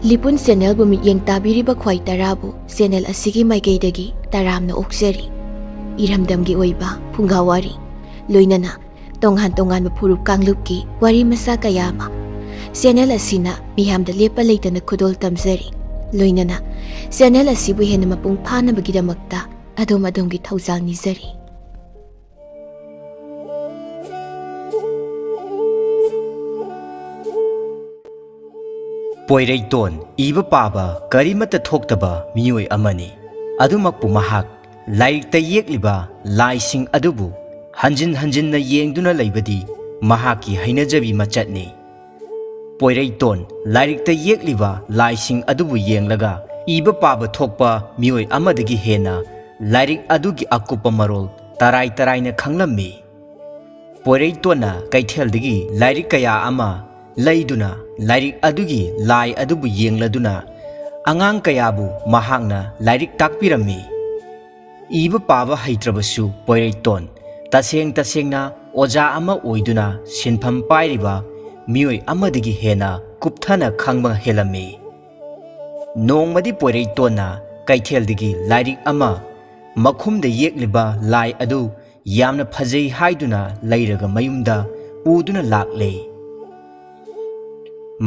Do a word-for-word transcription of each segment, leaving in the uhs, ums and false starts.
ꯂꯤꯄꯨꯟ ꯆꯦꯅꯦꯜꯕꯨ ꯃꯤꯠꯌꯦꯡ ꯇꯥꯕꯤꯔꯤꯕ ꯈ꯭ꯋꯥꯏ ꯇꯔꯥꯕꯨ ꯆꯦꯅꯦꯜ ꯑꯁꯤꯒꯤ ꯃꯥꯏꯀꯩꯗꯒꯤ ꯇꯔꯥꯝꯅ ꯑꯣꯛꯆꯔꯤ꯫ ꯏꯔꯝꯗꯝꯒꯤ ꯑꯣꯏꯕ ꯐꯨꯡꯒꯥ ꯋꯥꯔꯤ, ꯂꯣꯏꯅꯅ ꯇꯣꯉꯥꯟ ꯇꯣꯉꯥꯟꯕ ꯐꯨꯔꯨꯞ ꯀꯥꯡꯂꯨꯞꯀꯤ ꯋꯥꯔꯤ ꯃꯆꯥ ꯀꯌꯥ ꯑꯃ ꯆꯦꯅꯦꯜ ꯑꯁꯤꯅ ꯃꯤꯌꯥꯝꯗ ꯂꯦꯞꯄ ꯂꯩꯇꯅ ꯈꯨꯗꯣꯜ ꯇꯝꯖꯔꯤ꯫ ꯂꯣꯏꯅꯅ ꯆꯦꯅꯦꯜ ꯑꯁꯤꯕꯨ ꯍꯦꯟꯅ ꯃꯄꯨꯡ ꯐꯥꯅꯕꯒꯤꯗꯃꯛꯇ ꯑꯗꯣꯝ ꯑꯗꯣꯝꯒꯤ ꯊꯧꯖꯥꯜ ꯅꯤꯖꯔꯤ꯫ ꯄꯣꯏꯔꯩꯇꯣꯟ ꯏꯕ ꯄꯥꯕ ꯀꯔꯤꯃꯠꯇ ꯊꯣꯛꯇꯕ ꯃꯤꯑꯣꯏ ꯑꯃꯅꯤ꯫ ꯑꯗꯨꯃꯛꯄꯨ ꯃꯍꯥꯛ ꯂꯥꯏꯔꯤꯛꯇ ꯌꯦꯛꯂꯤꯕ ꯂꯥꯏꯁꯤꯡ ꯑꯗꯨꯕꯨ ꯍꯟꯖꯤꯟ ꯍꯟꯖꯤꯟꯅ ꯌꯦꯡꯗꯨꯅ ꯂꯩꯕꯗꯤ ꯃꯍꯥꯛꯀꯤ ꯍꯩꯅꯖꯕꯤ ꯃꯆꯠꯅꯤ꯫ ꯄꯣꯏꯔꯩꯇꯣꯟ ꯂꯥꯏꯔꯤꯛꯇ ꯌꯦꯛꯂꯤꯕ ꯂꯥꯏꯁꯤꯡ ꯑꯗꯨꯕꯨ ꯌꯦꯡꯂꯒ ꯏꯕ ꯄꯥꯕ ꯊꯣꯛꯄ ꯃꯤꯑꯣꯏ ꯑꯃꯗꯒꯤ ꯍꯦꯟꯅ ꯂꯥꯏꯔꯤꯛ ꯑꯗꯨꯒꯤ ꯑꯀꯨꯞꯄ ꯃꯔꯣꯜ ꯇꯔꯥꯏ ꯇꯔꯥꯏꯅ ꯈꯪꯂꯝꯃꯤ꯫ ꯄꯣꯏꯔꯩꯇꯣꯟꯅ ꯀꯩꯊꯦꯜꯗꯒꯤ ꯂꯥꯏꯔꯤꯛ ꯀꯌꯥ ꯑꯃ ꯂꯩꯗꯨꯅ ꯂꯥꯏꯔꯤꯛ ꯑꯗꯨꯒꯤ ꯂꯥꯏ ꯑꯗꯨꯕꯨ ꯌꯦꯡꯂꯗꯨꯅ ꯑꯉꯥꯡ ꯀꯌꯥꯕꯨ ꯃꯍꯥꯛꯅ ꯂꯥꯏꯔꯤꯛ ꯇꯥꯛꯄꯤꯔꯝꯃꯤ꯫ ꯏꯕ ꯄꯥꯕ ꯍꯩꯇ꯭ꯔꯕꯁꯨ ꯄꯣꯏꯔꯩꯇꯣꯟ ꯇꯁꯦꯡ ꯇꯁꯦꯡꯅ ꯑꯣꯖꯥ ꯑꯃ ꯑꯣꯏꯗꯨꯅ ꯁꯤꯟꯐꯝ ꯄꯥꯏꯔꯤꯕ ꯃꯤꯑꯣꯏ ꯑꯃꯗꯒꯤ ꯍꯦꯟꯅ ꯀꯨꯞꯊꯅ ꯈꯪꯕ ꯍꯦꯜꯂꯝꯃꯤ꯫ ꯅꯣꯡꯃꯗꯤ ꯄꯣꯏꯔꯩꯇꯣꯟꯅ ꯀꯩꯊꯦꯜꯗꯒꯤ ꯂꯥꯏꯔꯤꯛ ꯑꯃ ꯃꯈꯨꯝꯗ ꯌꯦꯛꯂꯤꯕ ꯂꯥꯏ ꯑꯗꯨ ꯌꯥꯝꯅ ꯐꯖꯩ ꯍꯥꯏꯗꯨꯅ ꯂꯩꯔꯒ ꯃꯌꯨꯝꯗ ꯄꯨꯗꯨꯅ ꯂꯥꯛꯂꯦ꯫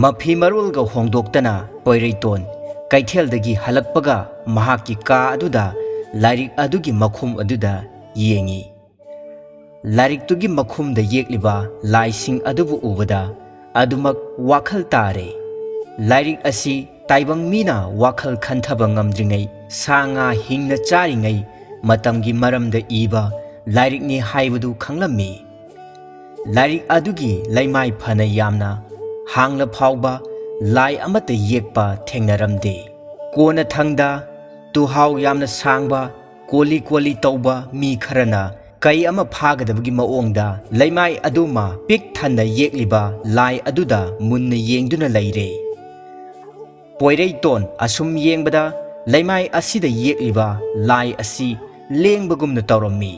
ꯃꯐꯤ ꯃꯔꯣꯜꯒ ꯍꯣꯡꯗꯣꯛꯇꯅ ꯄꯣꯏꯔꯩꯇꯣꯟ ꯀꯩꯊꯦꯜꯗꯒꯤ ꯍꯜꯂꯛꯄꯒ ꯃꯍꯥꯛꯀꯤ ꯀꯥ ꯑꯗꯨꯗ ꯂꯥꯏꯔꯤꯛ ꯑꯗꯨꯒꯤ ꯃꯈꯨꯝ ꯑꯗꯨꯗ ꯌꯦꯡꯉꯤ꯫ ꯂꯥꯏꯔꯤꯛꯇꯨꯒꯤ ꯃꯈꯨꯝꯗ ꯌꯦꯛꯂꯤꯕ ꯂꯥꯏꯁꯤꯡ ꯑꯗꯨꯕꯨ ꯎꯕꯗ ꯑꯗꯨꯃꯛ ꯋꯥꯈꯜ ꯇꯥꯔꯦ꯫ ꯂꯥꯏꯔꯤꯛ ꯑꯁꯤ ꯇꯥꯏꯕꯪ ꯃꯤꯅ ꯋꯥꯈꯜ ꯈꯟꯊꯕ ꯉꯝꯗ꯭ꯔꯤꯉꯩ, ꯁꯥ ꯉꯥ ꯍꯤꯡꯅ ꯆꯥꯔꯤꯉꯩ ꯃꯇꯝꯒꯤ ꯃꯔꯝꯗ ꯏꯕ ꯂꯥꯏꯔꯤꯛꯅꯤ ꯍꯥꯏꯕꯗꯨ ꯈꯪꯂꯝꯃꯤ꯫ ꯂꯥꯏꯔꯤꯛ ꯑꯗꯨꯒꯤ ꯂꯩꯃꯥꯏ ꯐꯅ ꯌꯥꯝꯅ ꯍꯥꯡꯂ ꯐꯥꯎꯕ ꯂꯥꯏ ꯑꯃꯠꯇ ꯌꯦꯛꯄ ꯊꯦꯡꯅꯔꯝꯗꯦ꯫ ꯀꯣꯟꯅꯊꯪꯗ ꯇꯨꯍꯥꯎ ꯌꯥꯝꯅ ꯁꯥꯡꯕ, ꯀꯣꯂꯤ ꯀꯣꯂꯤ ꯇꯧꯕ ꯃꯤ ꯈꯔꯅ ꯀꯩ ꯑꯃ ꯐꯥꯒꯗꯕꯒꯤ ꯃꯑꯣꯡꯗ ꯂꯩꯃꯥꯏ ꯑꯗꯨꯃ ꯄꯤꯛ ꯊꯟꯅ ꯌꯦꯛꯂꯤꯕ ꯂꯥꯏ ꯑꯗꯨꯗ ꯃꯨꯟꯅ ꯌꯦꯡꯗꯨꯅ ꯂꯩꯔꯦ꯫ ꯄꯣꯏꯔꯩꯇꯣꯟ ꯑꯁꯨꯝ ꯌꯦꯡꯕꯗ ꯂꯩꯃꯥꯏ ꯑꯁꯤꯗ ꯌꯦꯛꯂꯤꯕ ꯂꯥꯏ ꯑꯁꯤ ꯂꯦꯡꯕꯒꯨꯝꯅ ꯇꯧꯔꯝꯃꯤ꯫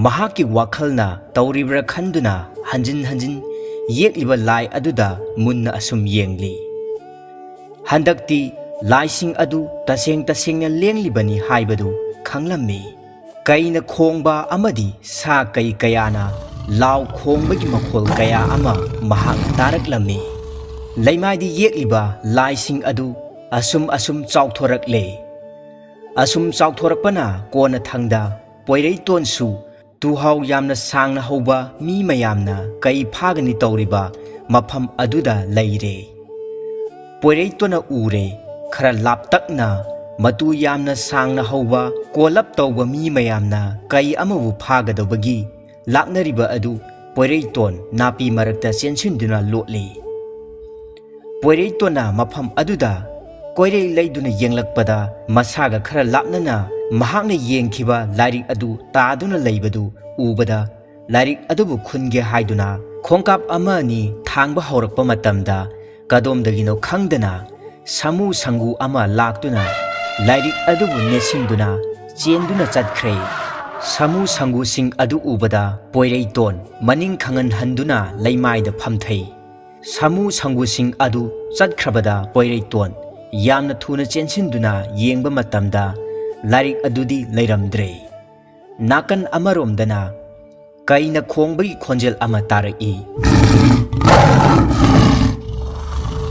ꯃꯍꯥꯛꯀꯤ ꯋꯥꯈꯜꯅ ꯇꯧꯔꯤꯕ꯭ꯔꯥ ꯈꯟꯗꯨꯅ ꯍꯟꯖꯤꯟ ꯍꯟꯖꯤꯟ ꯌꯦꯛꯂꯤꯕ ꯂꯥꯏ ꯑꯗꯨꯗ ꯃꯨꯟꯅ ꯑꯁꯨꯝ ꯌꯦꯡꯂꯤ꯫ ꯍꯟꯗꯛꯇꯤ ꯂꯥꯏꯁꯤꯡ ꯑꯗꯨ ꯇꯁꯦꯡ ꯇꯁꯦꯡꯅ ꯂꯦꯡꯂꯤꯕꯅꯤ ꯍꯥꯏꯕꯗꯨ ꯈꯪꯂꯝꯃꯤ꯫ ꯀꯩꯅ ꯈꯣꯡꯕ ꯑꯃꯗꯤ ꯁꯥ ꯀꯩ ꯀꯌꯥꯅ ꯂꯥꯎ ꯈꯣꯡꯕꯒꯤ ꯃꯈꯣꯜ ꯀꯌꯥ ꯑꯃ ꯃꯍꯥꯛꯅ ꯇꯥꯔꯛꯂꯝꯃꯤ꯫ ꯂꯩꯃꯥꯏꯗ ꯌꯦꯛꯂꯤꯕ ꯂꯥꯏꯁꯤꯡ ꯑꯗꯨ ꯑꯁꯨꯝ ꯑꯁꯨꯝ ꯆꯥꯎꯊꯣꯔꯛꯂꯦ꯫ ꯑꯁꯨꯝ ꯆꯥꯎꯊꯣꯔꯛꯄꯅ ꯀꯣꯟꯅꯊꯪꯗ ꯄꯣꯏꯔꯩꯇꯣꯟꯁꯨ ꯇꯨꯍꯥꯎ ꯌꯥꯝꯅ ꯁꯥꯡꯅ ꯍꯧꯕ ꯃꯤ ꯃꯌꯥꯝꯅ ꯀꯩ ꯐꯥꯒꯅꯤ ꯇꯧꯔꯤꯕ ꯃꯐꯝ ꯑꯗꯨꯗ ꯂꯩꯔꯦ꯫ ꯄꯣꯏꯔꯩꯇꯣꯟꯅ ꯎꯔꯦ, ꯈꯔ ꯂꯥꯞꯇꯛꯅ ꯃꯇꯨ ꯌꯥꯝꯅ ꯁꯥꯡꯅ ꯍꯧꯕ ꯀꯣꯂꯞ ꯇꯧꯕ ꯃꯤ ꯃꯌꯥꯝꯅ ꯀꯩ ꯑꯃꯕꯨ ꯐꯥꯒꯗꯧꯕꯒꯤ ꯂꯥꯛꯅꯔꯤꯕ ꯑꯗꯨ ꯄꯣꯏꯔꯩꯇꯣꯟ ꯅꯥꯄꯤ ꯃꯔꯛꯇ ꯆꯦꯟꯁꯤꯟꯗꯨꯅ ꯂꯣꯠꯂꯤ꯫ ꯄꯣꯏꯔꯩꯇꯣꯟꯅ ꯃꯐꯝ ꯑꯗꯨꯗ ꯀꯣꯏꯔꯩ ꯂꯩꯗꯨꯅ ꯌꯦꯡꯂꯛꯄꯗ, ꯃꯁꯥꯒ ꯈꯔ ꯂꯥꯞꯅꯅ ꯃꯍꯥꯛꯅ ꯌꯦꯡꯈꯤꯕ ꯂꯥꯏꯔꯤꯛ ꯑꯗꯨ ꯇꯥꯗꯨꯅ ꯂꯩꯕꯗꯨ ꯎꯕꯗ, ꯂꯥꯏꯔꯤꯛ ꯑꯗꯨꯕꯨ ꯈꯨꯟꯒꯦ ꯍꯥꯏꯗꯨꯅ ꯈꯣꯡꯀꯥꯞ ꯑꯃ ꯑꯅꯤ ꯊꯥꯡꯕ ꯍꯧꯔꯛꯄ ꯃꯇꯝꯗ, ꯀꯗꯣꯝꯗꯒꯤꯅꯣ ꯈꯪꯗꯅ ꯁꯥꯃꯨ ꯁꯪꯒꯨ ꯑꯃ ꯂꯥꯛꯇꯨꯅ ꯂꯥꯏꯔꯤꯛ ꯑꯗꯨꯕꯨ ꯅꯦꯠꯁꯤꯟꯗꯨꯅ ꯆꯦꯟꯗꯨꯅ ꯆꯠꯈ꯭ꯔꯦ꯫ ꯁꯥꯃꯨ ꯁꯪꯒꯨꯁꯤꯡ ꯑꯗꯨ ꯎꯕꯗ ꯄꯣꯏꯔꯩꯇꯣꯟ ꯃꯅꯤꯡ ꯈꯪꯍꯟꯍꯟꯗꯨꯅ ꯂꯩꯃꯥꯏꯗ ꯐꯝꯊꯩ꯫ ꯁꯥꯃꯨ ꯁꯪꯒꯨꯁꯤꯡ ꯑꯗꯨ ꯆꯠꯈ꯭ꯔꯕꯗ ꯄꯣꯏꯔꯩꯇꯣꯟ ꯌꯥꯝꯅ ꯊꯨꯅ ꯆꯦꯟꯁꯤꯟꯗꯨꯅ ꯌꯦꯡꯕ ꯃꯇꯝꯗ, ꯂꯥꯏꯔꯤꯛ ꯑꯗꯨꯗꯤ ꯂꯩꯔꯝꯗ꯭ꯔꯦ꯫ ꯅꯥꯀꯟ ꯑꯃꯔꯣꯝꯗꯅ ꯀꯩꯅ ꯈꯣꯡꯕꯒꯤ ꯈꯣꯟꯖꯦꯜ ꯑꯃ ꯇꯥꯔꯛꯏ꯫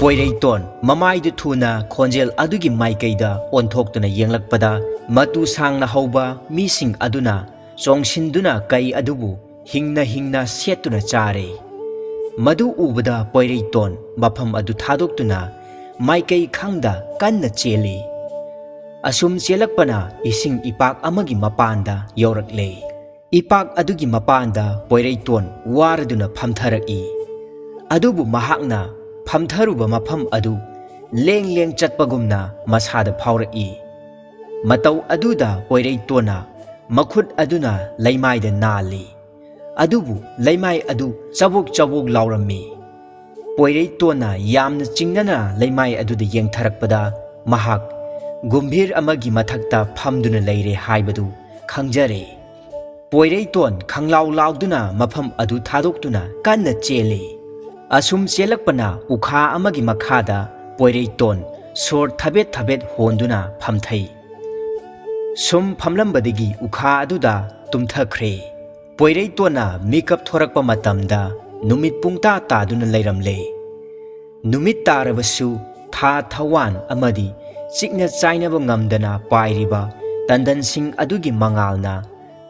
ꯄꯣꯏꯔꯩꯇꯣꯟ ꯃꯃꯥꯏꯗꯨ ꯊꯨꯅ ꯈꯣꯟꯖꯦꯜ ꯑꯗꯨꯒꯤ ꯃꯥꯏꯀꯩꯗ ꯑꯣꯟꯊꯣꯛꯇꯨꯅ ꯌꯦꯡꯂꯛꯄꯗ, ꯃꯇꯨ ꯁꯥꯡꯅ ꯍꯧꯕ ꯃꯤꯁꯤꯡ ꯑꯗꯨꯅ ꯆꯣꯡꯁꯤꯟꯗꯨꯅ ꯀꯩ ꯑꯗꯨꯕꯨ ꯍꯤꯡꯅ ꯍꯤꯡꯅ ꯁꯦꯠꯇꯨꯅ ꯆꯥꯔꯦ꯫ ꯃꯗꯨ ꯎꯕꯗ ꯄꯣꯏꯔꯩꯇꯣꯟ ꯃꯐꯝ ꯑꯗꯨ ꯊꯥꯗꯣꯛꯇꯨꯅ ꯃꯥꯏꯀꯩ ꯈꯪꯗ ꯀꯟꯅ ꯆꯦꯜꯂꯤ꯫ ꯑꯁꯨꯝ ꯆꯦꯜꯂꯛꯄꯅ ꯏꯁꯤꯡ ꯏꯄꯥꯛ ꯑꯃꯒꯤ ꯃꯄꯥꯟꯗ ꯌꯧꯔꯛꯂꯦ꯫ ꯏꯄꯥꯛ ꯑꯗꯨꯒꯤ ꯃꯄꯥꯟꯗ ꯄꯣꯏꯔꯩꯇꯣꯟ ꯋꯥꯔꯗꯨꯅ ꯐꯝꯊꯔꯛꯏ꯫ ꯑꯗꯨꯕꯨ ꯃꯍꯥꯛꯅ ꯐꯝꯊꯔꯨꯕ ꯃꯐꯝ ꯑꯗꯨ ꯂꯦꯡ ꯂꯦꯡ ꯆꯠꯄꯒꯨꯝꯅ ꯃꯁꯥꯗ ꯐꯥꯎꯔꯛꯏ꯫ ꯃꯇꯧ ꯑꯗꯨꯗ ꯄꯣꯏꯔꯩꯇꯣꯟꯅ ꯃꯈꯨꯠ ꯑꯗꯨꯅ ꯂꯩꯃꯥꯏꯗ ꯅꯥꯜꯂꯤ꯫ ꯑꯗꯨꯕꯨ ꯂꯩꯃꯥꯏ ꯑꯗꯨ ꯆꯕꯣꯛ ꯆꯕꯣꯛ ꯂꯥꯎꯔꯝꯃꯤ꯫ ꯄꯣꯏꯔꯩꯇꯣꯟꯅ ꯌꯥꯝꯅ ꯆꯤꯡꯅꯅ ꯂꯩꯃꯥꯏ ꯑꯗꯨꯗ ꯌꯦꯡꯊꯔꯛꯄꯗ, ꯃꯍꯥꯛ ꯒꯨꯝꯚꯤꯔ ꯑꯃꯒꯤ ꯃꯊꯛꯇ ꯐꯝꯗꯨꯅ ꯂꯩꯔꯦ ꯍꯥꯏꯕꯗꯨ ꯈꯪꯖꯔꯦ꯫ ꯄꯣꯏꯔꯩꯇꯣꯟ ꯈꯪꯂꯥꯎ ꯂꯥꯎꯗꯨꯅ ꯃꯐꯝ ꯑꯗꯨ ꯊꯥꯗꯣꯛꯇꯨꯅ ꯀꯟꯅ ꯆꯦꯜꯂꯤ꯫ ꯑꯁꯨꯝ ꯆꯦꯜꯂꯛꯄꯅ ꯎꯈꯥ ꯑꯃꯒꯤ ꯃꯈꯥꯗ ꯄꯣꯏꯔꯩꯇꯣꯟ ꯁꯣꯔ ꯊꯕꯦꯠ ꯊꯕꯦꯠ ꯍꯣꯟꯗꯨꯅ ꯐꯝꯊꯩ꯫ ꯁꯨꯝ ꯐꯝꯂꯝꯕꯗꯒꯤ ꯎꯈꯥ ꯑꯗꯨꯗ ꯇꯨꯝꯊꯈ꯭ꯔꯦ꯫ ꯄꯣꯏꯔꯩꯇꯣꯟꯅ ꯃꯤꯀꯞ ꯊꯣꯔꯛꯄ ꯃꯇꯝꯗ ꯅꯨꯃꯤꯠ ꯄꯨꯡꯇꯥ ꯇꯥꯗꯨꯅ ꯂꯩꯔꯝꯂꯦ꯫ ꯅꯨꯃꯤꯠ ꯇꯥꯔꯕꯁꯨ ꯊꯥ ꯊꯋꯥꯟ ꯑꯃꯗꯤ ꯆꯤꯛꯅ ꯆꯥꯏꯅꯕ ꯉꯝꯗꯅ ꯄꯥꯏꯔꯤꯕ ꯇꯟꯗꯟꯁꯤꯡ ꯑꯗꯨꯒꯤ ꯃꯉꯥꯜꯅ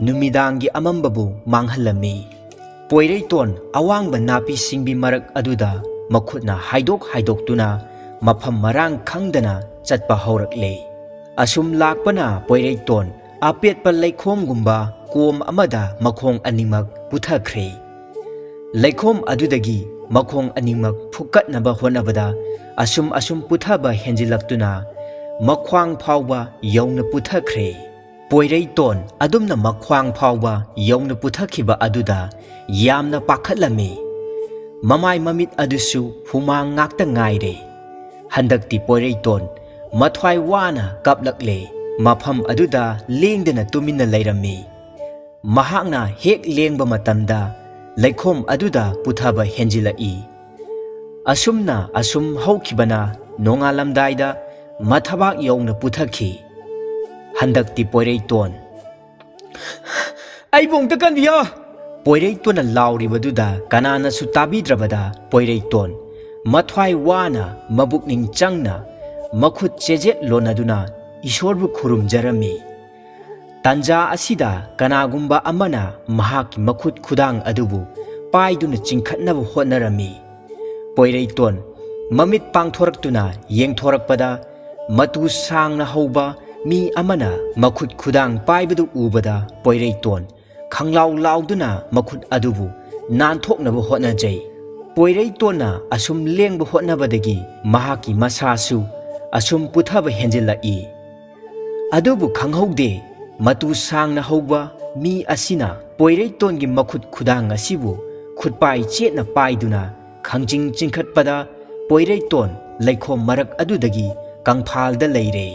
ꯅꯨꯃꯤꯗꯥꯡꯒꯤ ꯑꯃꯝꯕꯕꯨ ꯃꯥꯡꯍꯜꯂꯝꯃꯤ꯫ ꯄꯣꯏꯔꯩꯇꯣꯟ ꯑꯋꯥꯡꯕ ꯅꯥꯄꯤ ꯁꯤꯡꯕꯤ ꯃꯔꯛ ꯑꯗꯨꯗ ꯃꯈꯨꯠꯅ ꯍꯥꯏꯗꯣꯛ ꯍꯥꯏꯗꯣꯛꯇꯨꯅ ꯃꯐꯝ ꯃꯔꯥꯡ ꯈꯪꯗꯅ ꯆꯠꯄ ꯍꯧꯔꯛꯂꯦ꯫ ꯑꯁꯨꯝ ꯂꯥꯛꯄꯅ ꯄꯣꯏꯔꯩꯇꯣꯟ ꯑꯄꯦꯠꯄ ꯂꯩꯈꯣꯝꯒꯨꯝꯕ ꯀꯣꯝ ꯑꯃꯗ ꯃꯈꯣꯡ ꯑꯅꯤꯃꯛ ꯄꯨꯊꯈ꯭ꯔꯦ꯫ ꯂꯩꯈꯣꯝ ꯑꯗꯨꯗꯒꯤ ꯃꯈꯣꯡ ꯑꯅꯤꯃꯛ ꯐꯨꯛꯀꯠꯅꯕ ꯍꯣꯠꯅꯕꯗ ꯑꯁꯨꯝ ꯑꯁꯨꯝ ꯄꯨꯊꯕ ꯍꯦꯟꯖꯤꯜꯂꯛꯇꯨꯅ ꯃꯈ꯭ꯋꯥꯡ ꯐꯥꯎꯕ ꯌꯧꯅ ꯄꯨꯊꯈ꯭ꯔꯦ꯫ ꯄꯣꯏꯔꯩꯇꯣꯟ ꯑꯗꯨꯝꯅ ꯃꯈ꯭ꯋꯥꯡ ꯐꯥꯎꯕ ꯌꯧꯅ ꯄꯨꯊꯈꯤꯕ ꯑꯗꯨꯗ ꯌꯥꯝꯅ ꯄꯥꯈꯠꯂꯝꯃꯤ꯫ ꯃꯃꯥꯏ ꯃꯃꯤꯠ ꯑꯗꯨꯁꯨ ꯍꯨꯃꯥꯡ ꯉꯥꯛꯇ ꯉꯥꯏꯔꯦ꯫ ꯍꯟꯗꯛꯇꯤ ꯄꯣꯏꯔꯩꯇꯣꯟ ꯃꯊ꯭ꯋꯥꯏ ꯋꯥꯅ ꯀꯞꯂꯛꯂꯦ꯫ ꯃꯐꯝ ꯑꯗꯨꯗ ꯂꯦꯡꯗꯅ ꯇꯨꯃꯤꯟꯅ ꯂꯩꯔꯝꯃꯤ꯫ ꯃꯍꯥꯛꯅ ꯍꯦꯛ ꯂꯦꯡꯕ ꯃꯇꯝꯗ ꯂꯩꯈꯣꯝ ꯑꯗꯨꯗ ꯄꯨꯊꯕ ꯍꯦꯟꯖꯤꯜꯂꯛꯏ꯫ ꯑꯁꯨꯝꯅ ꯑꯁꯨꯝ ꯍꯧꯈꯤꯕꯅ ꯅꯣꯡꯉꯥꯜꯂꯝꯗꯥꯏꯗ ꯃꯊꯕꯥꯛ ꯌꯧꯅ ꯄꯨꯊꯈꯤ꯫ ꯍꯟꯗꯛꯇꯤ ꯄꯣꯏꯔꯩꯇꯣꯟ, "ꯑꯩꯕꯨ ꯑꯃꯨꯛꯇ ꯀꯟꯕꯤꯌꯣ!" ꯄꯣꯏꯔꯩꯇꯣꯟꯅ ꯂꯥꯎꯔꯤꯕꯗꯨꯗ ꯀꯅꯥꯅꯁꯨ ꯇꯥꯕꯤꯗ꯭ꯔꯕꯗ ꯄꯣꯏꯔꯩꯇꯣꯟ ꯃꯊ꯭ꯋꯥꯏ ꯋꯥꯅ ꯃꯕꯨꯛꯅꯤꯡ ꯆꯪꯅ ꯃꯈꯨꯠ ꯆꯦꯖꯦꯠ ꯂꯣꯟꯅꯗꯨꯅ ꯏꯁꯣꯔꯕꯨ ꯈꯨꯔꯨꯝꯖꯔꯝꯃꯤ꯫ ꯇꯟꯖꯥ ꯑꯁꯤꯗ ꯀꯅꯥꯒꯨꯝꯕ ꯑꯃꯅ ꯃꯍꯥꯛꯀꯤ ꯃꯈꯨꯠ ꯈꯨꯗꯥꯡ ꯑꯗꯨꯕꯨ ꯄꯥꯏꯗꯨꯅ ꯆꯤꯡꯈꯠꯅꯕ ꯍꯣꯠꯅꯔꯝꯃꯤ꯫ ꯄꯣꯏꯔꯩꯇꯣꯟ ꯃꯃꯤꯠ ꯄꯥꯡꯊꯣꯔꯛꯇꯨꯅ ꯌꯦꯡꯊꯣꯔꯛꯄꯗ, ꯃꯇꯨ ꯁꯥꯡꯅ ꯍꯧꯕ ꯃꯤ ꯑꯃꯅ ꯃꯈꯨꯠ ꯈꯨꯗꯥꯡ ꯄꯥꯏꯕꯗꯨ ꯎꯕꯗ ꯄꯣꯏꯔꯩꯇꯣꯟ ꯈꯪꯂꯥꯎ ꯂꯥꯎꯗꯨꯅ ꯃꯈꯨꯠ ꯑꯗꯨꯕꯨ ꯅꯥꯟꯊꯣꯛꯅꯕ ꯍꯣꯠꯅꯖꯩ꯫ ꯄꯣꯏꯔꯩꯇꯣꯟꯅ ꯑꯁꯨꯝ ꯂꯦꯡꯕ ꯍꯣꯠꯅꯕꯗꯒꯤ ꯃꯍꯥꯛꯀꯤ ꯃꯁꯥꯁꯨ ꯑꯁꯨꯝ ꯄꯨꯊꯕ ꯍꯦꯟꯖꯤꯜꯂꯛꯏ꯫ ꯑꯗꯨꯕꯨ ꯈꯪꯍꯧꯗꯦ, ꯃꯇꯨ ꯁꯥꯡꯅ ꯍꯧꯕ ꯃꯤ ꯑꯁꯤꯅ ꯄꯣꯏꯔꯩꯇꯣꯟꯒꯤ ꯃꯈꯨꯠ ꯈꯨꯗꯥꯡ ꯑꯁꯤꯕꯨ ꯈꯨꯠꯄꯥꯏ ꯆꯦꯠꯅ ꯄꯥꯏꯗꯨꯅ ꯈꯪꯆꯤꯡ ꯆꯤꯡꯈꯠꯄꯗ ꯄꯣꯏꯔꯩꯇꯣꯟ ꯂꯩꯈꯣꯝ ꯃꯔꯛ ꯑꯗꯨꯗꯒꯤ ꯀꯪꯐꯥꯜꯗ ꯂꯩꯔꯦ꯫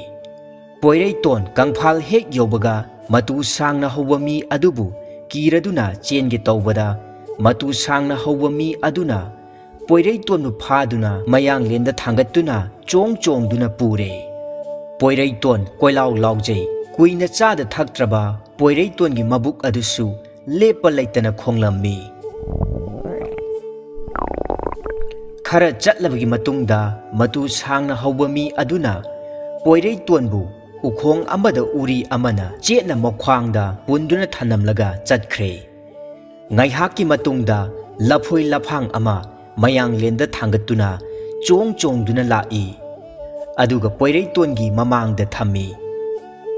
ꯄꯣꯏꯔꯩꯇꯣꯟ ꯀꯪꯐꯥꯜ ꯍꯦꯛ ꯌꯧꯕꯒ ꯃꯇꯨ ꯁꯥꯡꯅ ꯍꯧꯕ ꯃꯤ ꯑꯗꯨꯕꯨ ꯀꯤꯔꯗꯨꯅ ꯆꯦꯟꯒꯦ ꯇꯧꯕꯗ, ꯃꯇꯨ ꯁꯥꯡꯅ ꯍꯧꯕ ꯃꯤ ꯑꯗꯨꯅ ꯄꯣꯏꯔꯩꯇꯣꯟꯕꯨ ꯐꯥꯗꯨꯅ ꯃꯌꯥꯡꯂꯦꯟꯗ ꯊꯥꯡꯒꯠꯇꯨꯅ ꯆꯣꯡ ꯆꯣꯡꯗꯨꯅ ꯄꯨꯔꯦ꯫ ꯄꯣꯏꯔꯩꯇꯣꯟ ꯀꯣꯏꯂꯥꯎ ꯂꯥꯎꯖꯩ꯫ ꯀꯨꯏꯅ ꯆꯥꯗ ꯊꯛꯇ꯭ꯔꯕ ꯄꯣꯏꯔꯩꯇꯣꯟꯒꯤ ꯃꯕꯨꯛ ꯑꯗꯨꯁꯨ ꯂꯦꯞꯄ ꯂꯩꯇꯅ ꯈꯣꯡꯂꯝꯃꯤ꯫ ꯈꯔ ꯆꯠꯂꯕꯒꯤ ꯃꯇꯨꯡꯗ ꯃꯇꯨ ꯁꯥꯡꯅ ꯍꯧꯕ ꯃꯤ ꯑꯗꯨꯅ ꯄꯣꯏꯔꯩꯇꯣꯟꯕꯨ ꯎꯈꯣꯡ ꯑꯃꯗ ꯎꯔꯤ ꯑꯃꯅ ꯆꯦꯠꯅ ꯃꯈ꯭ꯋꯥꯡꯗ ꯄꯨꯟꯗꯨꯅ ꯊꯅꯝꯂꯒ ꯆꯠꯈ꯭ꯔꯦ꯫ ꯉꯥꯏꯍꯥꯛꯀꯤ ꯃꯇꯨꯡꯗ ꯂꯐꯣꯏ ꯂꯐꯥꯡ ꯑꯃ ꯃꯌꯥꯡꯂꯦꯟꯗ ꯊꯥꯡꯒꯠꯇꯨꯅ ꯆꯣꯡ ꯆꯣꯡꯗꯨꯅ ꯂꯥꯛꯏ꯫ ꯑꯗꯨꯒ ꯄꯣꯏꯔꯩꯇꯣꯟꯒꯤ ꯃꯃꯥꯡꯗ ꯊꯝꯃꯤ꯫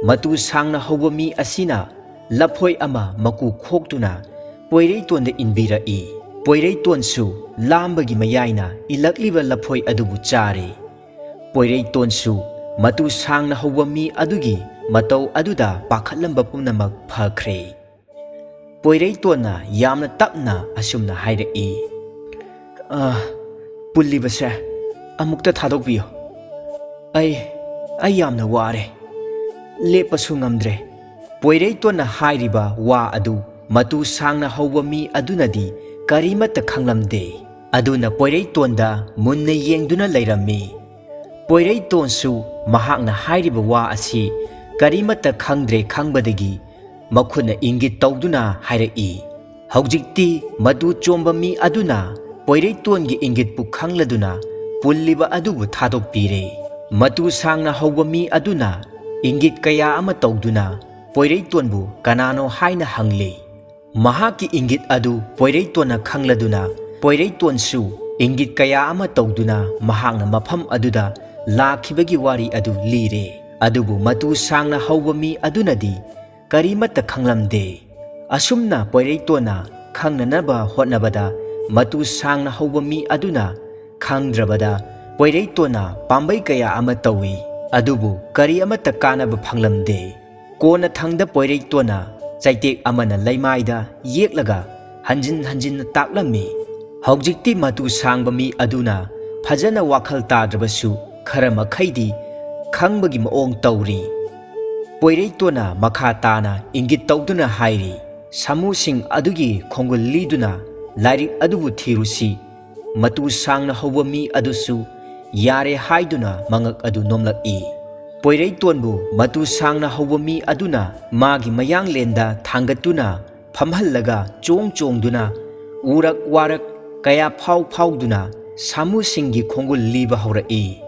ꯃꯇꯨ ꯁꯥꯡꯅ ꯍꯧꯕ ꯃꯤ ꯑꯁꯤꯅ ꯂꯐꯣꯏ ꯑꯃ ꯃꯀꯨ ꯈꯣꯛꯇꯨꯅ ꯄꯣꯏꯔꯩꯇꯣꯟꯗ ꯏꯟꯕꯤꯔꯛꯏ꯫ ꯄꯣꯏꯔꯩꯇꯣꯟꯁꯨ ꯂꯥꯝꯕꯒꯤ ꯃꯌꯥꯏꯅ ꯏꯜꯂꯛꯂꯤꯕ ꯂꯐꯣꯏ ꯑꯗꯨꯕꯨ ꯆꯥꯔꯦ꯫ ꯄꯣꯏꯔꯩꯇꯣꯟꯁꯨ ꯃꯇꯨ ꯁꯥꯡꯅ ꯍꯧꯕ ꯃꯤ ꯑꯗꯨꯒꯤ ꯃꯇꯧ ꯑꯗꯨꯗ ꯄꯥꯈꯠꯂꯝꯕ ꯄꯨꯝꯅꯃꯛ ꯐꯈ꯭ꯔꯦ꯫ ꯄꯣꯏꯔꯩꯇꯣꯟꯅ ꯌꯥꯝꯅ ꯇꯞꯅ ꯑꯁꯨꯝꯅ ꯍꯥꯏꯔꯛꯏ, "ꯑ, ꯄꯨꯜꯂꯤꯕꯁꯦ ꯑꯃꯨꯛꯇ ꯊꯥꯗꯣꯛꯄꯤꯌꯨ꯫ ꯑꯩ, ꯑꯩ ꯌꯥꯝꯅ ꯋꯥꯔꯦ꯫ ꯂꯦꯞꯄꯁꯨ ꯉꯝꯗ꯭ꯔꯦ꯫" ꯄꯣꯏꯔꯩꯇꯣꯟꯅ ꯍꯥꯏꯔꯤꯕ ꯋꯥ ꯑꯗꯨ ꯃꯇꯨ ꯁꯥꯡꯅ ꯍꯧꯕ ꯃꯤ ꯑꯗꯨꯅꯗꯤ ꯀꯔꯤꯃꯠꯇ ꯈꯪꯂꯝꯗꯦ꯫ ꯑꯗꯨꯅ ꯄꯣꯏꯔꯩꯇꯣꯟꯗ ꯃꯨꯟꯅ ꯌꯦꯡꯗꯨꯅ ꯂꯩꯔꯝꯃꯤ꯫ ꯄꯣꯏꯔꯩꯇꯣꯟꯁꯨ ꯃꯍꯥꯛꯅ ꯍꯥꯏꯔꯤꯕ ꯋꯥ ꯑꯁꯤ ꯀꯔꯤꯃꯠꯇ ꯈꯪꯗ꯭ꯔꯦ ꯈꯪꯕꯗꯒꯤ ꯃꯈꯨꯠꯅ ꯏꯪꯒꯤꯠ ꯇꯧꯗꯨꯅ ꯍꯥꯏꯔꯛꯏ꯫ ꯍꯧꯖꯤꯛꯇꯤ ꯃꯇꯨ ꯆꯣꯝꯕ ꯃꯤ ꯑꯗꯨꯅ ꯄꯣꯏꯔꯩꯇꯣꯟꯒꯤ ꯏꯪꯒꯤꯠꯄꯨ ꯈꯪꯂꯗꯨꯅ ꯄꯨꯜꯂꯤꯕ ꯑꯗꯨꯕꯨ ꯊꯥꯗꯣꯛꯄꯤꯔꯦ꯫ ꯃꯇꯨ ꯁꯥꯡꯅ ꯍꯧꯕ ꯃꯤ ꯑꯗꯨꯅ ꯏꯪꯒꯤꯠ ꯀꯌꯥ ꯑꯃ ꯇꯧꯗꯨꯅ ꯄꯣꯏꯔꯩꯇꯣꯟꯕꯨ ꯀꯅꯥꯅꯣ ꯍꯥꯏꯅ ꯍꯪꯂꯤ꯫ ꯃꯍꯥꯛꯀꯤ ꯏꯪꯒꯤꯠ ꯑꯗꯨ ꯄꯣꯏꯔꯩꯇꯣꯟꯅ ꯈꯪꯂꯗꯨꯅ ꯄꯣꯏꯔꯩꯇꯣꯟꯁꯨ ꯏꯪꯒꯤꯠ ꯀꯌꯥ ꯑꯃ ꯇꯧꯗꯨꯅ ꯃꯍꯥꯛꯅ ꯃꯐꯝ ꯑꯗꯨꯗ ꯂꯥꯛꯈꯤꯕꯒꯤ ꯋꯥꯔꯤ ꯑꯗꯨ ꯂꯤꯔꯦ꯫ ꯑꯗꯨꯕꯨ ꯃꯇꯨ ꯁꯥꯡꯅ ꯍꯧꯕ ꯃꯤ ꯑꯗꯨꯅꯗꯤ ꯀꯔꯤꯃꯠꯇ ꯈꯪꯂꯝꯗꯦ꯫ ꯑꯁꯨꯝꯅ ꯄꯣꯏꯔꯩꯇꯣꯟꯅ ꯈꯪꯅꯅꯕ ꯍꯣꯠꯅꯕꯗ ꯃꯇꯨ ꯁꯥꯡꯅ ꯍꯧꯕ ꯃꯤ ꯑꯗꯨꯅ ꯈꯪꯗ꯭ꯔꯕꯗ ꯄꯣꯏꯔꯩꯇꯣꯟꯅ ꯄꯥꯝꯕꯩ ꯀꯌꯥ ꯑꯃ ꯇꯧꯏ꯫ ꯑꯗꯨꯕꯨ ꯀꯔꯤ ꯑꯃꯠꯇ ꯀꯥꯟꯅꯕ ꯐꯪꯂꯝꯗꯦ꯫ ꯀꯣꯟꯅꯊꯪꯗ ꯄꯣꯏꯔꯩꯇꯣꯟꯅ ꯆꯩꯇꯦꯛ ꯑꯃꯅ ꯂꯩꯃꯥꯏꯗ ꯌꯦꯛꯂꯒ ꯍꯟꯖꯤꯟ ꯍꯟꯖꯤꯟꯅ ꯇꯥꯛꯂꯝꯃꯤ꯫ ꯍꯧꯖꯤꯛꯇꯤ ꯃꯇꯨ ꯁꯥꯡꯕ ꯃꯤ ꯑꯗꯨꯅ ꯐꯖꯅ ꯋꯥꯈꯜ ꯇꯥꯗ꯭ꯔꯕꯁꯨ ꯈꯔ ꯃꯈꯩꯗꯤ ꯈꯪꯕꯒꯤ ꯃꯑꯣꯡ ꯇꯧꯔꯤ꯫ ꯄꯣꯏꯔꯩꯇꯣꯟꯅ ꯃꯈꯥ ꯇꯥꯅ ꯏꯪꯒꯤꯠ ꯇꯧꯗꯨꯅ ꯍꯥꯏꯔꯤ, "ꯁꯥꯃꯨꯁꯤꯡ ꯑꯗꯨꯒꯤ ꯈꯣꯡꯒꯨꯜ ꯂꯤꯗꯨꯅ ꯂꯥꯏꯔꯤꯛ ꯑꯗꯨꯕꯨ ꯊꯤꯔꯨꯁꯤ꯫ ꯃꯇꯨ ꯁꯥꯡꯅ ꯍꯧꯕ ꯃꯤ ꯑꯗꯨꯁꯨ ꯌꯥꯔꯦ ꯍꯥꯏꯗꯨꯅ ꯃꯉꯛ ꯑꯗꯨ ꯅꯣꯝꯂꯛꯏ꯫ ꯄꯣꯏꯔꯩꯇꯣꯟꯕꯨ ꯃꯇꯨ ꯁꯥꯡꯅ ꯍꯧꯕ ꯃꯤ ꯑꯗꯨꯅ ꯃꯥꯒꯤ ꯃꯌꯥꯡꯂꯦꯟꯗ ꯊꯥꯡꯒꯠꯇꯨꯅ ꯐꯝꯍꯜꯂꯒ ꯆꯣꯡ ꯆꯣꯡꯗꯨꯅ ꯎꯔꯛ ꯋꯥꯔꯛ ꯀꯌꯥ ꯐꯥꯎ ꯐꯥꯎꯗꯨꯅ ꯁꯥꯃꯨꯁꯤꯡꯒꯤ ꯈꯣꯡꯒꯨꯜ ꯂꯤꯕ ꯍꯧꯔꯛꯏ꯫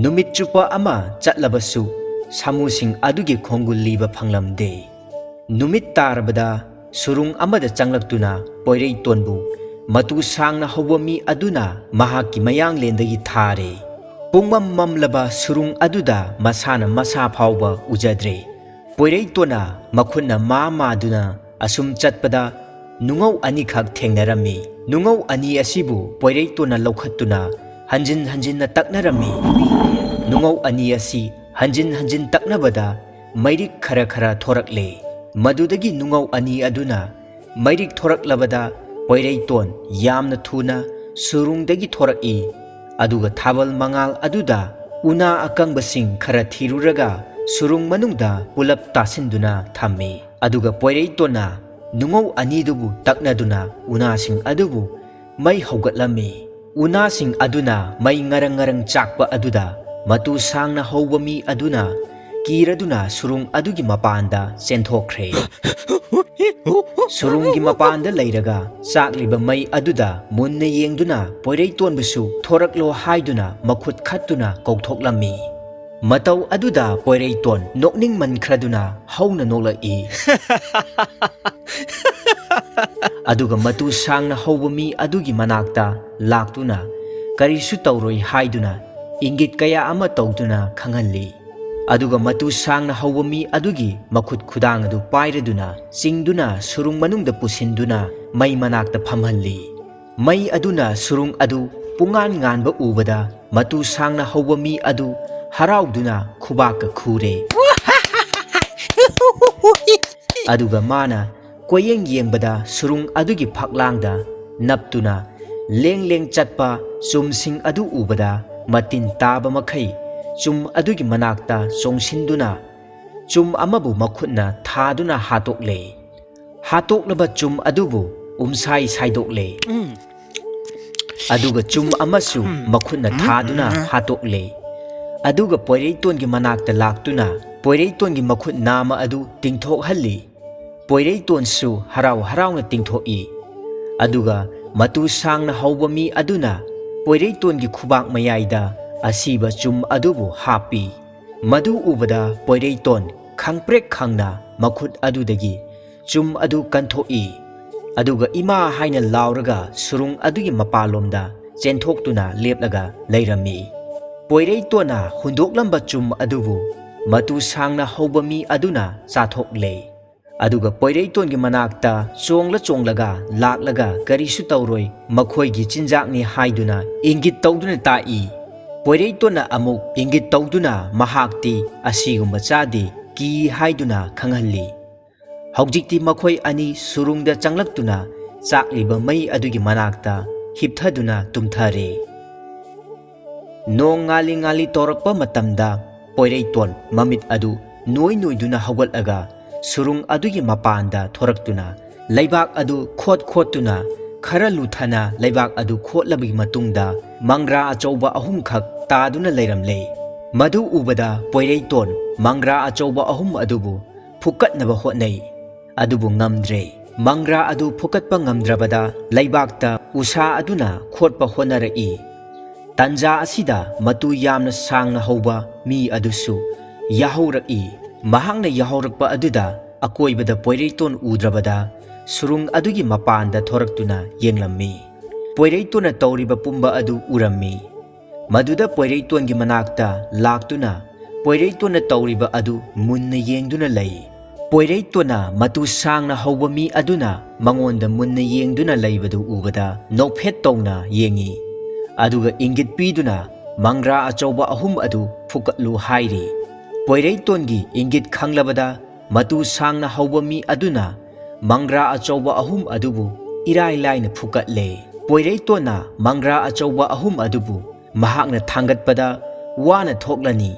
ꯅꯨꯃꯤꯠ ꯆꯨꯞꯄ ꯑꯃ ꯆꯠꯂꯕꯁꯨ ꯁꯥꯃꯨꯁꯤꯡ ꯑꯗꯨꯒꯤ ꯈꯣꯡꯒꯨꯜ ꯂꯤꯕ ꯐꯪꯂꯝꯗꯦ꯫ ꯅꯨꯃꯤꯠ ꯇꯥꯔꯕꯗ ꯁꯨꯔꯨꯡ ꯑꯃꯗ ꯆꯪꯂꯛꯇꯨꯅ ꯄꯣꯏꯔꯩꯇꯣꯟꯕꯨ ꯃꯇꯨ ꯁꯥꯡꯅ ꯍꯧꯕ ꯃꯤ ꯑꯗꯨꯅ ꯃꯍꯥꯛꯀꯤ ꯃꯌꯥꯡꯂꯦꯟꯗꯒꯤ ꯊꯥꯔꯦ꯫ ꯄꯨꯡꯃꯝ ꯃꯝꯂꯕ ꯁꯨꯔꯨꯡ ꯑꯗꯨꯗ ꯃꯁꯥꯅ ꯃꯁꯥ ꯐꯥꯎꯕ ꯎꯖꯗ꯭ꯔꯦ꯫ ꯄꯣꯏꯔꯩꯇꯣꯟꯅ ꯃꯈꯨꯠꯅ ꯃꯥ ꯃꯥꯗꯨꯅ ꯑꯁꯨꯝ ꯆꯠꯄꯗ ꯅꯨꯡꯉꯧ ꯑꯅꯤꯈꯛ ꯊꯦꯡꯅꯔꯝꯃꯤ꯫ ꯅꯨꯡꯉꯧ ꯑꯅꯤ ꯑꯁꯤꯕꯨ ꯄꯣꯏꯔꯩꯇꯣꯟꯅ ꯂꯧꯈꯠꯇꯨꯅ ꯍꯟꯖꯤꯟ ꯍꯟꯖꯤꯟꯅ ꯇꯛꯅꯔꯝꯃꯤ꯫ ꯅꯨꯡꯉꯧ ꯑꯅꯤ ꯑꯁꯤ ꯍꯟꯖꯤꯟ ꯍꯟꯖꯤꯟ ꯇꯛꯅꯕꯗ ꯃꯩꯔꯤꯛ ꯈꯔ ꯈꯔ ꯊꯣꯔꯛꯂꯦ꯫ ꯃꯗꯨꯗꯒꯤ ꯅꯨꯡꯉꯧ ꯑꯅꯤ ꯑꯗꯨꯅ ꯃꯩꯔꯤꯛ ꯊꯣꯔꯛꯂꯕꯗ ꯄꯣꯏꯔꯩꯇꯣꯟ ꯌꯥꯝꯅ ꯊꯨꯅ ꯁꯨꯔꯨꯡꯗꯒꯤ ꯊꯣꯔꯛꯏ꯫ ꯑꯗꯨꯒ ꯊꯥꯕꯜ ꯃꯉꯥꯜ ꯑꯗꯨꯗ ꯎꯅꯥ ꯑꯀꯪꯕꯁꯤꯡ ꯈꯔ ꯊꯤꯔꯨꯔꯒ ꯁꯨꯔꯨꯡ ꯃꯅꯨꯡꯗ ꯄꯨꯂꯞ ꯇꯥꯁꯤꯟꯗꯨꯅ ꯊꯝꯃꯤ꯫ ꯑꯗꯨꯒ ꯄꯣꯏꯔꯩꯇꯣꯟꯅ ꯅꯨꯡꯉꯧ ꯑꯅꯤꯗꯨꯕꯨ ꯇꯛꯅꯗꯨꯅ ꯎꯅꯥꯁꯤꯡ ꯑꯗꯨꯕꯨ ꯃꯩ ꯍꯧꯒꯠꯂꯝꯃꯤ꯫ ꯎꯅꯥꯁꯤꯡ ꯑꯗꯨꯅ ꯃꯩ ꯉꯔꯪ ꯉꯔꯪ ꯆꯥꯛꯄ ꯑꯗꯨꯗ ꯃꯇꯨ ꯁꯥꯡꯅ ꯍꯧꯕ ꯃꯤ ꯑꯗꯨꯅ ꯀꯤꯔꯗꯨꯅ ꯁꯨꯔꯨꯡ ꯑꯗꯨꯒꯤ ꯃꯄꯥꯟꯗ ꯆꯦꯟꯊꯣꯛꯈ꯭ꯔꯦ꯫ ꯁꯨꯔꯨꯡꯒꯤ ꯃꯄꯥꯟꯗ ꯂꯩꯔꯒ ꯆꯥꯛꯂꯤꯕ ꯃꯩ ꯑꯗꯨꯗ ꯃꯨꯟꯅ ꯌꯦꯡꯗꯨꯅ ꯄꯣꯏꯔꯩꯇꯣꯟꯕꯨꯁꯨ ꯊꯣꯔꯛꯂꯣ ꯍꯥꯏꯗꯨꯅ ꯃꯈꯨꯠ ꯈꯠꯇꯨꯅ ꯀꯧꯊꯣꯛꯂꯝꯃꯤ꯫ ꯃꯇꯧ ꯑꯗꯨꯗ ꯄꯣꯏꯔꯩꯇꯣꯟ ꯅꯣꯛꯅꯤꯡꯃꯟꯈ꯭ꯔꯗꯨꯅ ꯍꯧꯅ ꯅꯣꯛꯂꯛꯏ꯫ ꯑꯗꯨꯒ ꯃꯇꯨ ꯁꯥꯡꯅ ꯍꯧꯕ ꯃꯤ ꯑꯗꯨꯒꯤ ꯃꯅꯥꯛꯇ ꯂꯥꯛꯇꯨꯅ ꯀꯔꯤꯁꯨ ꯇꯧꯔꯣꯏ ꯍꯥꯏꯗꯨꯅ ꯏꯪꯒꯤꯠ ꯀꯌꯥ ꯑꯃ ꯇꯧꯗꯨꯅ ꯈꯪꯍꯜꯂꯤ꯫ ꯑꯗꯨꯒ ꯃꯇꯨ ꯁꯥꯡꯅ ꯍꯧꯕ ꯃꯤ ꯑꯗꯨꯒꯤ ꯃꯈꯨꯠ ꯈꯨꯗꯥꯡ ꯑꯗꯨ ꯄꯥꯏꯔꯗꯨꯅ ꯆꯤꯡꯗꯨꯅ ꯁꯨꯔꯨꯡ ꯃꯅꯨꯡꯗ ꯄꯨꯁꯤꯟꯗꯨꯅ ꯃꯩ ꯃꯅꯥꯛꯇ ꯐꯝꯍꯜꯂꯤ꯫ ꯃꯩ ꯑꯗꯨꯅ ꯁꯨꯔꯨꯡ ꯑꯗꯨ ꯄꯨꯡꯉꯥꯟ ꯉꯥꯟꯕ ꯎꯕꯗ ꯃꯇꯨ ꯁꯥꯡꯅ ꯍꯧꯕ ꯃꯤ ꯑꯗꯨ ꯍꯔꯥꯎꯗꯨꯅ ꯈꯨꯕꯥꯛꯀ ꯈꯨꯔꯦ꯫ ꯑꯗꯨꯒ ꯃꯥꯅ ꯀꯣꯏꯌꯦꯡ ꯌꯦꯡꯕꯗ ꯁꯨꯔꯨꯡ ꯑꯗꯨꯒꯤ ꯐꯛꯂꯥꯡꯗ ꯅꯞꯇꯨꯅ ꯂꯦꯡ ꯂꯦꯡ ꯆꯠꯄ ꯆꯨꯝꯁꯤꯡ ꯑꯗꯨ ꯎꯕꯗ ꯃꯇꯤꯟ ꯇꯥꯕ ꯃꯈꯩ ꯆꯨꯝ ꯑꯗꯨꯒꯤ ꯃꯅꯥꯛꯇ ꯆꯣꯡꯁꯤꯟꯗꯨꯅ ꯆꯨꯝ ꯑꯃꯕꯨ ꯃꯈꯨꯠꯅ ꯊꯥꯗꯨꯅ ꯍꯥꯠꯇꯣꯛꯂꯦ꯫ ꯍꯥꯠꯇꯣꯛꯂꯕ ꯆꯨꯝ ꯑꯗꯨꯕꯨ ꯎꯝꯁꯥꯏ ꯁꯥꯏꯗꯣꯛꯂꯦ꯫ ꯎꯝ꯫ ꯑꯗꯨꯒ ꯆꯨꯝ ꯑꯃꯁꯨ ꯃꯈꯨꯠꯅ ꯊꯥꯗꯨꯅ ꯍꯥꯠꯇꯣꯛꯂꯦ꯫ ꯑꯗꯨꯒ ꯄꯣꯏꯔꯩꯇꯣꯟꯒꯤ ꯃꯅꯥꯛꯇ ꯂꯥꯛꯇꯨꯅ ꯄꯣꯏꯔꯩꯇꯣꯟꯒꯤ ꯃꯈꯨꯠ ꯅꯥꯝꯃ ꯑꯗꯨ ꯇꯤꯡꯊꯣꯛꯍꯜꯂꯤ꯫ ꯄꯣꯏꯔꯩꯇꯣꯟꯁꯨ ꯍꯔꯥꯎ ꯍꯔꯥꯎꯅ ꯇꯤꯡꯊꯣꯛꯏ꯫ ꯑꯗꯨꯒ ꯃꯇꯨ ꯁꯥꯡꯅ ꯍꯧꯕ ꯃꯤ ꯑꯗꯨꯅ ꯄꯣꯏꯔꯩꯇꯣꯟꯒꯤ ꯈꯨꯕꯥꯛ ꯃꯌꯥꯏꯗ ꯑꯁꯤꯕ ꯆꯨꯝ ꯑꯗꯨꯕꯨ ꯍꯥꯞꯄꯤ꯫ ꯃꯗꯨ ꯎꯕꯗ ꯄꯣꯏꯔꯩꯇꯣꯟ ꯈꯪꯄ꯭ꯔꯦꯛ ꯈꯪꯅ ꯃꯈꯨꯠ ꯑꯗꯨꯗꯒꯤ ꯆꯨꯝ ꯑꯗꯨ ꯀꯟꯊꯣꯛꯏ꯫ ꯑꯗꯨꯒ ꯏꯃꯥ ꯍꯥꯏꯅ ꯂꯥꯎꯔꯒ ꯁꯨꯔꯨꯡ ꯑꯗꯨꯒꯤ ꯃꯄꯥꯟꯂꯣꯝꯗ ꯆꯦꯟꯊꯣꯛꯇꯨꯅ ꯂꯦꯞꯂꯒ ꯂꯩꯔꯝꯃꯤ꯫ ꯄꯣꯏꯔꯩꯇꯣꯟꯅ ꯍꯨꯟꯗꯣꯛꯂꯝꯕ ꯆꯨꯝ ꯑꯗꯨꯕꯨ ꯃꯇꯨ ꯁꯥꯡꯅ ꯍꯧꯕ ꯃꯤ ꯑꯗꯨꯅ ꯆꯥꯊꯣꯛꯂꯦ꯫ ꯑꯗꯨꯒ ꯄꯣꯏꯔꯩꯇꯣꯟꯒꯤ ꯃꯅꯥꯛꯇ ꯆꯣꯡꯂ ꯆꯣꯡꯂꯒ ꯂꯥꯛꯂꯒ ꯀꯔꯤꯁꯨ ꯇꯧꯔꯣꯏ, ꯃꯈꯣꯏꯒꯤ ꯆꯤꯟꯖꯥꯛꯅꯤ ꯍꯥꯏꯗꯨꯅ ꯏꯪꯒꯤꯠ ꯇꯧꯗꯨꯅ ꯇꯥꯛꯏ꯫ ꯄꯣꯏꯔꯩꯇꯣꯟꯅ ꯑꯃꯨꯛ ꯏꯪꯒꯤꯠ ꯇꯧꯗꯨꯅ ꯃꯍꯥꯛꯇꯤ ꯑꯁꯤꯒꯨꯝꯕ ꯆꯥꯗꯦ, ꯀꯤ ꯍꯥꯏꯗꯨꯅ ꯈꯪꯍꯜꯂꯤ꯫ ꯍꯧꯖꯤꯛꯇꯤ ꯃꯈꯣꯏ ꯑꯅꯤ ꯁꯨꯔꯨꯡꯗ ꯆꯪꯂꯛꯇꯨꯅ ꯆꯥꯛꯂꯤꯕ ꯃꯩ ꯑꯗꯨꯒꯤ ꯃꯅꯥꯛꯇ ꯍꯤꯞꯊꯗꯨꯅ ꯇꯨꯝꯊꯔꯦ꯫ ꯅꯣꯡ ꯉꯥꯜꯂꯤ ꯉꯥꯜꯂꯤ ꯇꯧꯔꯛꯄ ꯃꯇꯝꯗ ꯄꯣꯏꯔꯩꯇꯣꯟ ꯃꯃꯤꯠ ꯑꯗꯨ ꯅꯣꯏ ꯅꯣꯏꯗꯨꯅ ꯍꯧꯒꯠꯂꯒ ꯁꯨꯔꯨꯡ ꯑꯗꯨꯒꯤ ꯃꯄꯥꯟꯗ ꯊꯣꯔꯛꯇꯨꯅ ꯂꯩꯕꯥꯛ ꯑꯗꯨ ꯈꯣꯠ ꯈꯣꯠꯇꯨꯅ ꯈꯔ ꯂꯨꯊꯅ ꯂꯩꯕꯥꯛ ꯑꯗꯨ ꯈꯣꯠꯂꯕꯒꯤ ꯃꯇꯨꯡꯗ ꯃꯪꯒ꯭ꯔꯥ ꯑꯆꯧꯕ ꯑꯍꯨꯝꯈꯛ ꯇꯥꯗꯨꯅ ꯂꯩꯔꯝꯂꯦ꯫ ꯃꯗꯨ ꯎꯕꯗ ꯄꯣꯏꯔꯩꯇꯣꯟ ꯃꯪꯒ꯭ꯔꯥ ꯑꯆꯧꯕ ꯑꯍꯨꯝ ꯑꯗꯨꯕꯨ ꯐꯨꯀꯠꯅꯕ ꯍꯣꯠꯅꯩ꯫ ꯑꯗꯨꯕꯨ ꯉꯝꯗ꯭ꯔꯦ꯫ ꯃꯪꯒ꯭ꯔꯥ ꯑꯗꯨ ꯐꯨꯀꯠꯄ ꯉꯝꯗ꯭ꯔꯕꯗ ꯂꯩꯕꯥꯛꯇ ꯎꯁꯥ ꯑꯗꯨꯅ ꯈꯣꯠꯄ ꯍꯣꯠꯅꯔꯛꯏ꯫ ꯇꯟꯖꯥ ꯑꯁꯤꯗ ꯃꯇꯨ ꯌꯥꯝꯅ ꯁꯥꯡꯅ ꯍꯧꯕ ꯃꯤ ꯑꯗꯨꯁꯨ ꯌꯥꯍꯧꯔꯛꯏ꯫ ꯃꯍꯥꯛꯅ ꯌꯥꯍꯧꯔꯛꯄ ꯑꯗꯨꯗ ꯑꯀꯣꯏꯕꯗ ꯄꯣꯏꯔꯩꯇꯣꯟ ꯎꯗ꯭ꯔꯕꯗ ꯁꯨꯔꯨꯡ ꯑꯗꯨꯒꯤ ꯃꯄꯥꯟꯗ ꯊꯣꯔꯛꯇꯨꯅ ꯌꯦꯡꯂꯝꯃꯤ꯫ ꯄꯣꯏꯔꯩꯇꯣꯟꯅ ꯇꯧꯔꯤꯕ ꯄꯨꯝꯕ ꯑꯗꯨ ꯎꯔꯝꯃꯤ꯫ ꯃꯗꯨꯗ ꯄꯣꯏꯔꯩꯇꯣꯟꯒꯤ ꯃꯅꯥꯛꯇ ꯂꯥꯛꯇꯨꯅ ꯄꯣꯏꯔꯩꯇꯣꯟꯅ ꯇꯧꯔꯤꯕ ꯑꯗꯨ ꯃꯨꯟꯅ ꯌꯦꯡꯗꯨꯅ ꯂꯩ꯫ ꯄꯣꯏꯔꯩꯇꯣꯟꯅ ꯃꯇꯨ ꯁꯥꯡꯅ ꯍꯧꯕ ꯃꯤ ꯑꯗꯨꯅ ꯃꯉꯣꯟꯗ ꯃꯨꯟꯅ ꯌꯦꯡꯗꯨꯅ ꯂꯩꯕꯗꯨ ꯎꯕꯗ ꯅꯣꯛꯐꯦꯠ ꯇꯧꯅ ꯌꯦꯡꯏ꯫ ꯑꯗꯨꯒ ꯏꯪꯒꯤꯠ ꯄꯤꯗꯨꯅ ꯃꯪꯒ꯭ꯔꯥ ꯑꯆꯧꯕ ꯑꯍꯨꯝ ꯑꯗꯨ ꯐꯨꯀꯠꯂꯨ ꯍꯥꯏꯔꯤ꯫ ꯄꯣꯏꯔꯩꯇꯣꯟꯒꯤ ꯏꯪꯒꯤꯠ ꯈꯪꯂꯕꯗ ꯃꯇꯨ ꯁꯥꯡꯅ ꯍꯧꯕ ꯃꯤ ꯑꯗꯨꯅ ꯃꯪꯒ꯭ꯔꯥ ꯑꯆꯧꯕ ꯑꯍꯨꯝ ꯑꯗꯨꯕꯨ ꯏꯔꯥꯏ ꯂꯥꯏꯅ ꯐꯨꯀꯠꯂꯦ꯫ ꯄꯣꯏꯔꯩꯇꯣꯟꯅ ꯃꯪꯒ꯭ꯔꯥ ꯑꯆꯧꯕ ꯑꯍꯨꯝ ꯑꯗꯨꯕꯨ ꯃꯍꯥꯛꯅ ꯊꯥꯡꯒꯠꯄꯗ ꯋꯥꯅ ꯊꯣꯛꯂꯅꯤ꯫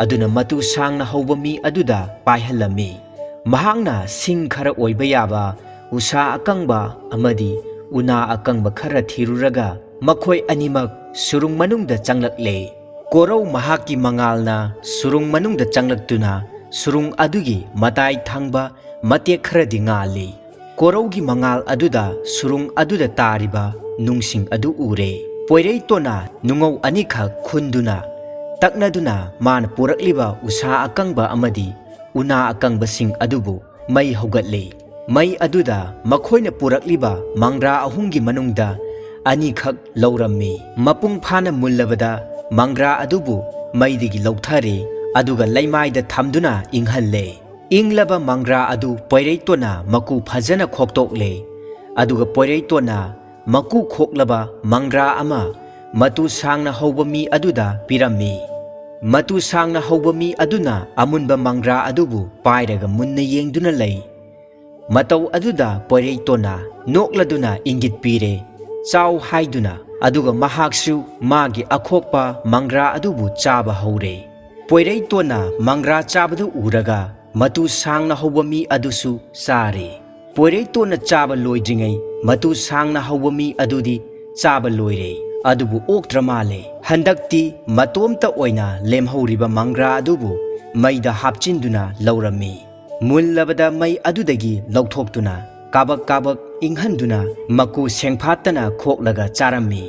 ꯑꯗꯨꯅ ꯃꯇꯨ ꯁꯥꯡꯅ ꯍꯧꯕ ꯃꯤ ꯑꯗꯨꯗ ꯄꯥꯏꯍꯜꯂꯝꯃꯤ꯫ ꯃꯍꯥꯛꯅ ꯁꯤꯡ ꯈꯔ ꯑꯣꯏꯕ ꯌꯥꯕ ꯎꯁꯥ ꯑꯀꯪꯕ ꯑꯃꯗꯤ ꯎꯅꯥ ꯑꯀꯪꯕ ꯈꯔ ꯊꯤꯔꯨꯔꯒ ꯃꯈꯣꯏ ꯑꯅꯤꯃꯛ ꯁꯨꯔꯨꯡ ꯃꯅꯨꯡꯗ ꯆꯪꯂꯛꯂꯦ꯫ ꯀꯣꯔꯧ ꯃꯍꯥꯛꯀꯤ ꯃꯉꯥꯜꯅ ꯁꯨꯔꯨꯡ ꯃꯅꯨꯡꯗ ꯆꯪꯂꯛꯇꯨꯅ ꯁꯨꯔꯨꯡ ꯑꯗꯨꯒꯤ ꯃꯇꯥꯏ ꯊꯪꯕ ꯃꯇꯦꯛ ꯈꯔꯗꯤ ꯉꯥꯜꯂꯤ꯫ ꯀꯣꯔꯧꯒꯤ ꯃꯉꯥꯜ ꯑꯗꯨꯗ ꯁꯨꯔꯨꯡ ꯑꯗꯨꯗ ꯇꯥꯔꯤꯕ ꯅꯨꯡꯁꯤꯡ ꯑꯗꯨ ꯎꯔꯦ꯫ ꯄꯣꯏꯔꯩꯇꯣꯟꯅ ꯅꯨꯡꯉꯧ ꯑꯅꯤꯈꯛ ꯈꯨꯟꯗꯨꯅ ꯇꯛꯅꯗꯨꯅ ꯃꯥꯅ ꯄꯨꯔꯛꯂꯤꯕ ꯎꯁꯥ ꯑꯀꯪꯕ ꯑꯃꯗꯤ ꯎꯅꯥ ꯑꯀꯪꯕꯁꯤꯡ ꯑꯗꯨꯕꯨ ꯃꯩ ꯍꯧꯒꯠꯂꯤ꯫ ꯃꯩ ꯑꯗꯨꯗ ꯃꯈꯣꯏꯅ ꯄꯨꯔꯛꯂꯤꯕ ꯃꯪꯒ꯭ꯔꯥ ꯑꯍꯨꯝꯒꯤ ꯃꯅꯨꯡꯗ ꯑꯅꯤꯈꯛ ꯂꯧꯔꯝꯃꯤ꯫ ꯃꯄꯨꯡ ꯐꯥꯅ ꯃꯨꯜꯂꯕꯗ ꯃꯪꯒ꯭ꯔꯥ ꯑꯗꯨꯕꯨ ꯃꯩꯗꯒꯤ ꯂꯧꯊꯔꯦ, ꯑꯗꯨꯒ ꯂꯩꯃꯥꯏꯗ ꯊꯝꯗꯨꯅ ꯏꯪꯍꯜꯂꯦ꯫ ꯏꯪꯂꯕ ꯃꯪꯒ꯭ꯔꯥ ꯑꯗꯨ ꯄꯣꯏꯔꯩꯇꯣꯟꯅ ꯃꯀꯨ ꯐꯖꯅ ꯈꯣꯛꯇꯣꯛꯂꯦ, ꯑꯗꯨꯒ ꯄꯣꯏꯔꯩꯇꯣꯟꯅ ꯃꯀꯨ ꯈꯣꯛꯂꯕ ꯃꯪꯒ꯭ꯔꯥ ꯑꯃ ꯃꯇꯨ ꯁꯥꯡꯅ ꯍꯧꯕ ꯃꯤ ꯑꯗꯨꯗ ꯄꯤꯔꯝꯃꯤ꯫ ꯃꯇꯨ ꯁꯥꯡꯅ ꯍꯧꯕ ꯃꯤ ꯑꯗꯨꯅ ꯑꯃꯨꯟꯕ ꯃꯪꯒ꯭ꯔꯥ ꯑꯗꯨꯕꯨ ꯄꯥꯏꯔꯒ ꯃꯨꯟꯅ ꯌꯦꯡꯗꯨꯅ ꯂꯩ꯫ ꯃꯇꯧ ꯑꯗꯨꯗ ꯄꯣꯏꯔꯩꯇꯣꯟꯅ ꯅꯣꯛꯂꯗꯨꯅ ꯏꯪꯒꯤꯠ ꯄꯤꯔꯦ, "ꯆꯥꯎ" ꯍꯥꯏꯗꯨꯅ, ꯑꯗꯨꯒ ꯃꯍꯥꯛꯁꯨ ꯃꯥꯒꯤ ꯑꯈꯣꯛꯄ ꯃꯪꯒ꯭ꯔꯥ ꯑꯗꯨꯕꯨ ꯆꯥꯕ ꯍꯧꯔꯦ꯫ ꯄꯣꯏꯔꯩꯇꯣꯟꯅ ꯃꯪꯒ꯭ꯔꯥ ꯆꯥꯕꯗꯨ ꯎꯔꯒ ꯃꯇꯨ ꯁꯥꯡꯅ ꯍꯧꯕ ꯃꯤ ꯑꯗꯨꯁꯨ ꯆꯥꯔꯦ꯫ ꯄꯣꯏꯔꯩꯇꯣꯟꯅ ꯆꯥꯕ ꯂꯣꯏꯗ꯭ꯔꯤꯉꯩ ꯃꯇꯨ ꯁꯥꯡꯅ ꯍꯧꯕ ꯃꯤ ꯑꯗꯨꯗꯤ ꯆꯥꯕ ꯂꯣꯏꯔꯦ, ꯑꯗꯨꯕꯨ ꯑꯣꯛꯇ꯭ꯔ ꯃꯥꯜꯂꯦ꯫ ꯍꯟꯗꯛꯇꯤ ꯃꯇꯣꯝꯇ ꯑꯣꯏꯅ ꯂꯦꯝꯍꯧꯔꯤꯕ ꯃꯪꯒ꯭ꯔꯥ ꯑꯗꯨꯕꯨ ꯃꯩꯗ ꯍꯥꯞꯆꯤꯟꯗꯨꯅ ꯂꯧꯔꯝꯃꯤ꯫ ꯃꯨꯜꯂꯕꯗ ꯃꯩ ꯑꯗꯨꯗꯒꯤ ꯂꯧꯊꯣꯛꯇꯨꯅ ꯀꯥꯕꯛ ꯀꯥꯕꯛ ꯏꯪꯍꯟꯗꯨꯅ ꯃꯀꯨ ꯁꯦꯡꯐꯥꯠꯇꯅ ꯈꯣꯛꯂꯒ ꯆꯥꯔꯝꯃꯤ꯫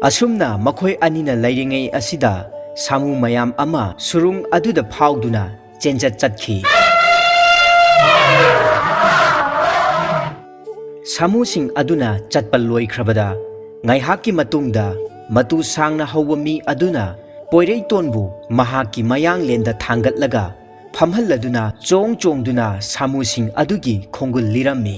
ꯑꯁꯨꯝꯅ ꯃꯈꯣꯏ ꯑꯅꯤꯅ ꯂꯩꯔꯤꯉꯩ ꯑꯁꯤꯗ ꯁꯥꯃꯨ ꯃꯌꯥꯝ ꯑꯃ ꯁꯨꯔꯨꯡ ꯑꯗꯨꯗ ꯐꯥꯎꯗꯨꯅ ꯆꯦꯟꯖꯠ ꯆꯠꯈꯤ꯫ ꯁꯥꯃꯨꯁꯤꯡ ꯑꯗꯨꯅ ꯆꯠꯄ ꯂꯣꯏꯈ꯭ꯔꯕꯗ ꯉꯥꯏꯍꯥꯛꯀꯤ ꯃꯇꯨꯡꯗ ꯃꯇꯨ ꯁꯥꯡꯅ ꯍꯧꯕ ꯃꯤ ꯑꯗꯨꯅ ꯄꯣꯏꯔꯩꯇꯣꯟꯕꯨ ꯃꯍꯥꯛꯀꯤ ꯃꯌꯥꯡꯂꯦꯟꯗ ꯊꯥꯡꯒꯠꯂꯒ ꯐꯝꯍꯜꯂꯗꯨꯅ ꯆꯣꯡ ꯆꯣꯡꯗꯨꯅ ꯁꯥꯃꯨꯁꯤꯡ ꯑꯗꯨꯒꯤ ꯈꯣꯡꯒꯨꯜ ꯂꯤꯔꯝꯃꯤ꯫